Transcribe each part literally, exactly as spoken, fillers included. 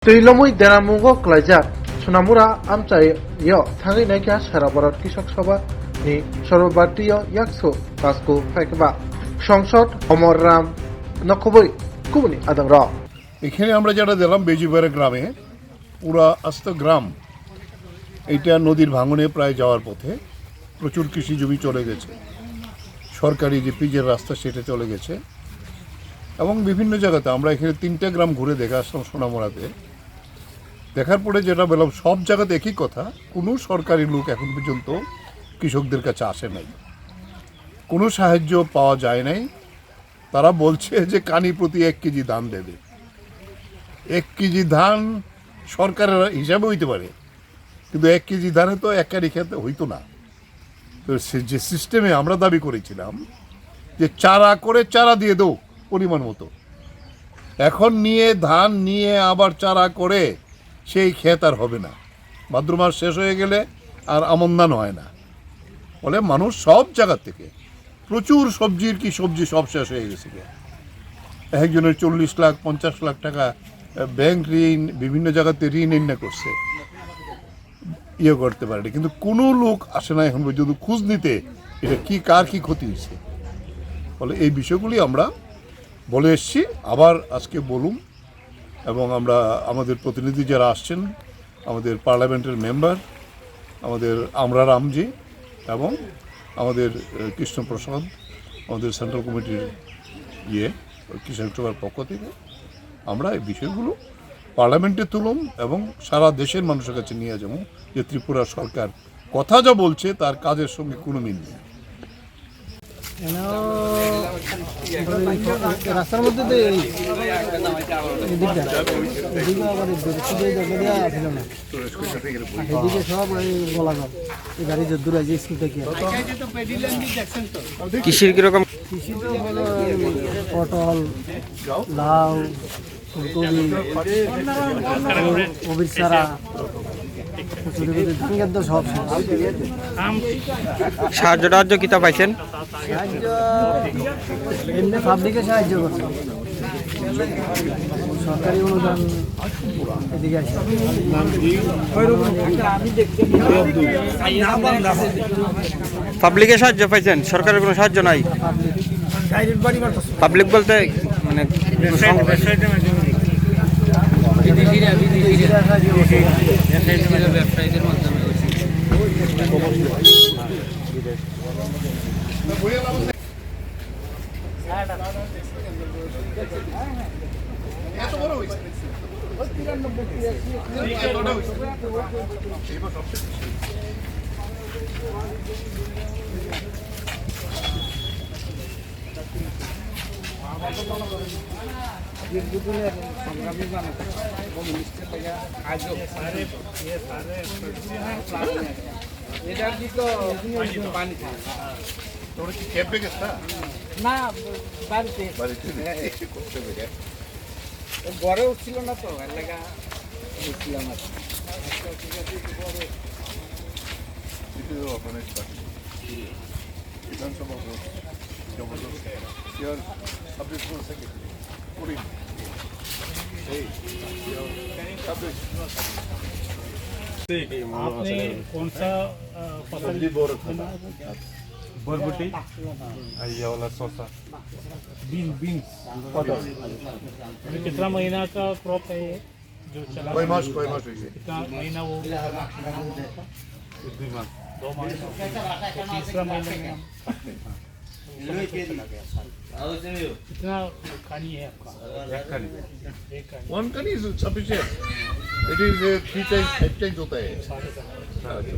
Twi lomwi deramungo kwlaijak Sonamura amchaio thangwi naikha Sara Bharat Krishak Sabha ni Sarvabhartiya Yakso Pasku phaikha ba Sangsad Amar Ram nokhobwi kubuni adongrok. এখানে আমরা যেটা দেখলাম বেজিবাড়া গ্রামে, পুরা আস্ত গ্রাম এটা নদীর ভাঙনে প্রায় যাওয়ার পথে। প্রচুর কৃষি জমি চলে গেছে, সরকারি যে পিচের রাস্তা সেটা চলে গেছে, এবং বিভিন্ন জায়গাতে আমরা এখানে তিনটা গ্রাম ঘুরে দেখে আসলাম সোনামুড়াতে। দেখার পরে যেটা বললাম, সব জায়গাতে একই কথা, কোনো সরকারি লোক এখন পর্যন্ত কৃষকদের কাছে আসে নাই, কোনো সাহায্য পাওয়া যায় নাই। তারা বলছে যে কানি প্রতি এক কেজি ধান দেবে। এক কেজি ধান সরকারের হিসাবে হইতে পারে, কিন্তু এক কেজি ধানে তো এক কানি খেতে হইতো না। তো সে যে সিস্টেমে আমরা দাবি করেছিলাম যে চারা করে চারা দিয়ে দাও পরিমাণ মতো, এখন নিয়ে ধান নিয়ে আবার চারা করে সেই ক্ষেত আর হবে না। ভাদ্র মাস শেষ হয়ে গেলে আর আমন ধান হয় না। ফলে মানুষ সব জায়গা থেকে প্রচুর সবজির কি সবজি সব শেষ হয়ে গেছে গিয়া। একজনের চল্লিশ লাখ, পঞ্চাশ লাখ টাকা, আহ, ব্যাংক ঋণ, বিভিন্ন জায়গাতে ঋণ এনে করছে, ইয়ে করতে পারেনি। কিন্তু কোনো লোক আসে না এখন পর্যন্ত খোঁজ নিতে, এটা কি, কার কি ক্ষতি হয়েছে। ফলে এই বিষয়গুলি আমরা বলে এসছি, আবার আজকে বলুম। এবং আমরা, আমাদের প্রতিনিধি যারা আসছেন, আমাদের পার্লামেন্টের মেম্বার, আমাদের আমরা রামজি এবং আমাদের, আহ, কৃষ্ণপ্রসাদ, আমাদের সেন্ট্রাল কমিটির ইয়ে, কৃষক সভার পক্ষ থেকে আমরা এই বিষয়গুলো পার্লামেন্টে তুলুম এবং সারা দেশের মানুষের কাছে নিয়ে যাবো যে ত্রিপুরা সরকার কথা যা বলছে তার কাজের সঙ্গে কোনো মিল নেই। এনাও রাস্তার মধ্যে তো এই এদিকটা, এদিকে আবার এই দূরে শুধু এই জায়গা দিয়ে আসলো না। আর এদিকে সব এই গোলাঘাট, এই গাড়ি যদ্দূর আছে স্কুল থেকে। কৃষির কিরকম? কৃষি তো হলো এই পটল, লাউ, ফুলকপি, কবির চারা, ছোট ছোট ধান ক্ষেত তো সব শেষ। সাহায্য টাহায্য কিতা পাইছেন? সাহায্য এমনি পাবলিকে সাহায্য করছে, সরকারি অনুদান এদিকে আসে। পাবলিকে সাহায্য পাইছেন, সরকারের কোনো সাহায্য নাই? পাবলিক বলতে মানে কোনো সং- এটা কি তো পানি খায়? তোর কি ক্যাম্পে গেছ না? না, বাড়িতে। বাড়িতে? হ্যাঁ। করতে হবে। ও ঘরে উঠছিল না তো, এর লাগা উঠছিলাম আর কি। এটা তো অনেক পানি। বিধানসভা ভোট। জবরদস্ত। ইয়ার ছাব্বিশ বছর থেকে। কুড়ি। এই, ছাব্বিশ। आपने कौन सा, अ, फसल सब्जी बो रखा था। बनाया था? बरबटी, हाँ। ये वाला शसा। Been, beans. ये कितना महीना का क्रॉप है ये? जो चला कई मास, कई मास हुई है? कितना महीना वो? दुई मास। दो महीना। तो तीसरा महीना में हम कितना खानी है आपका? एक खानी। एक खानी। One खानी is sufficient. It is, uh, three times, five times होता है। सारे का। हाँ, जी।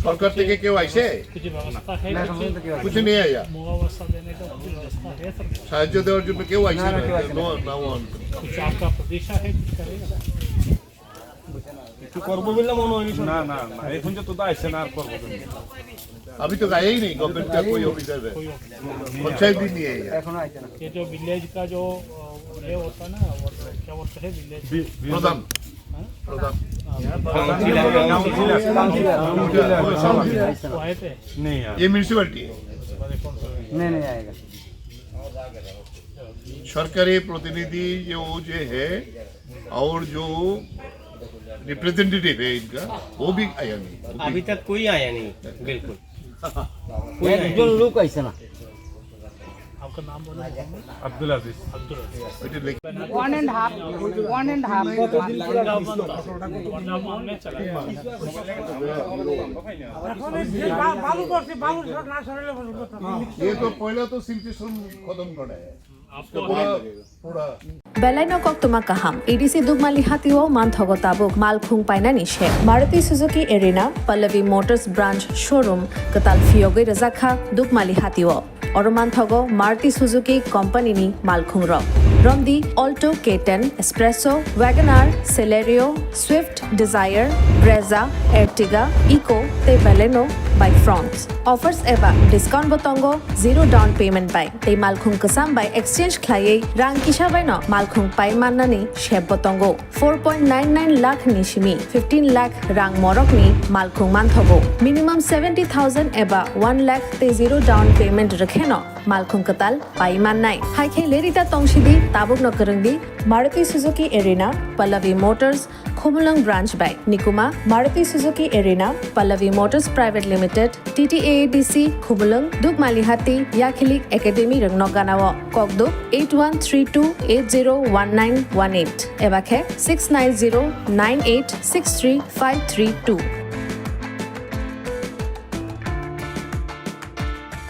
সরকার থেকে কেউ আইছে? কিছু ব্যবস্থা है? না, কিছু এখন পর্যন্ত কেউ আইছে না। কিছু নেই আইয়া? মুআওয়াজা দেনে কা কিছু ব্যবস্থা है सरकार? সাহায্য দেওয়ার জন্য কেউ আইছে না, না? কেউ আইছে না। No, no one। कुछ आपका प्रतीक्षा है, कुछ करेगा? কিছু করবো বললে মনে হয়নি না, সরকার। না, না, এখন যে তো আইছে না, আর করবো কেন? अभी तो आया ही नहीं, गवर्नमेंट का कोई ऑफिसर है। कोई ऑफिसर नहीं। पंचायत भी नहीं है यहाँ। এখনো আইছে না। ये जो विलेज का जो, अ, ये होता है ना, वो तो क्या बोलते हैं विलेज? বি-, বি-, প্রধান। हाँ? প্রধান। हाँ। কাউন্সিলর। वो आए थे? নেই আর। ये म्यूनिसिपैलिटी है। नहीं, नहीं आएगा। सरकारी प्रतिनिधि जो, वो जो है और जो रिप्रेजेंटेटिव है इनका, वो भी आया नहीं, वो भी। अभी तक कोई आया नहीं, बिल्कुल। कोई आया नहीं। একজন লোক আইছে না। আব্দুল আজিজ। এটা লেখ- One and half, one and half. ये तो पहला तो सिचुएशन खत्म करना है। पूरा Belai no koktwma kaham, A D C Dukmali hatio manthogo tabuk malkhung painani se. Maruti Suzuki Arena, Pallavi Motors Branch Showroom, kwtal phiyogwi rwjakha Dukmali hatio. Oro manthogo Maruti Suzuki Company ni malkhung rok. Romdi Alto K ten, Espresso, Wagon R, Celerio, Swift, Dzire, Brezza, Ertiga, Eeco tei Baleno by Fronx. Offers eba discount bo tongo zero down payment bai tei malkhung kwcham bai exchange khlaiwi rang kisa bai no malkhung pai mannani sep bo tongo. Four point nine nine lakh ni simi fifteen lakh rang morok ni malkhung manthogo. Minimum seventy thousand eba one lakh tei zero down payment rwkhe no malkhung kwtal pai mannai. Hai khe lerita tongsidi tabuk no kwrwngdi Maruti Suzuki Arena, Pallavi Motors, Khumulwng Branch bai. Nikuma, Maruti Suzuki Arena, Pallavi Motors Private Limited, T T A A D C, Khumulwng, Dukmalihati, Yakhilik Academy rwngno ganao. Kokduk eight one three two eight zero one nine one eight eba khe six nine zero nine eight six three five three two.